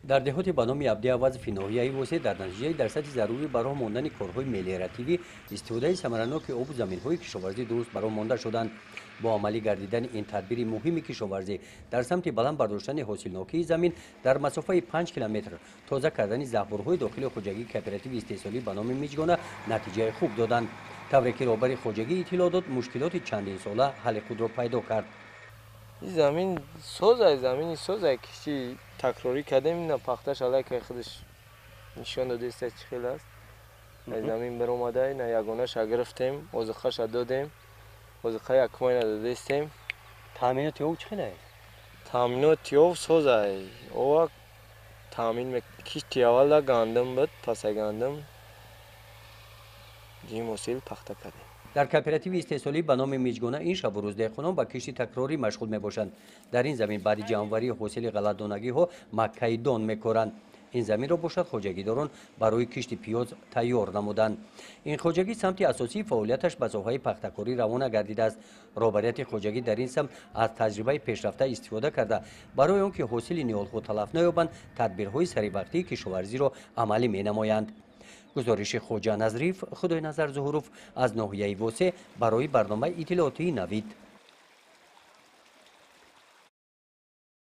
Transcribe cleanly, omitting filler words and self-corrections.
Дар деҳоти ба номи Абди Авазови ноҳияи Восеъ дар натиҷаи дар сатҳи зарурӣ ба роҳ мондани корҳои мелиоративӣ, истифодаи самараноки обу заминҳои кишоварзӣ дуруст ба роҳ монда шуданд. Бо амалӣ гардидани ин тадбири муҳими кишоварзӣ дар самти баланд бардоштани ҳосилнокии замин дар масофаи 5 километр тоза кардани заҳбурҳои дохили хоҷагии кооперативи истеҳсолӣ ба номи Миҷгона натиҷаи хуб доданд. Тавре ки роҳбари хоҷагӣ иттилоъ дод, мушкилоти чандинсола ҳалли худро пайдо кард. Ин замин созай, замини созай, кишти такрорӣ кардем, ина пахташ аллакай худаш нишон додааст, чӣ хел аст. Аз замин баромада, ина ягонаша гирифтем, озуқаша додем, озуқа якумайна додаистем. Таъминоти об чӣ хел аст? Таъминоти об созай. Ова таъмин кишти аввала гандум буд, паса гандум ҷим ҳосил пахта кардем. Дар кооперативи истеҳсолӣ ба номи Миҷгона ин шабу рӯз деҳқонон ба кишти такрорӣ машғул мебошанд. Дар ин замин баъди ҷамъоварии ҳосили ғалладонагиҳо маккаи дон мекоранд. Ин заминро бошад, хоҷагидорон барои кишти пиёз тайёр намуданд. Ин хоҷагӣ самти асосии фаъолияташ ба соҳаи пахтакорӣ равона гардидааст. Роҳбарияти хоҷагӣ дар ин самт аз таҷрибаи пешрафта истифода карда, барои он ки ҳосили ниҳолҳо талаф наёбанд, тадбирҳои саривақтии кишоварзиро амалӣ менамоянд. Гузориши Хоҷа Назриев, Худойназар Зуҳуров аз ноҳияи Восеъ барои барномаи иттилоотии Навид.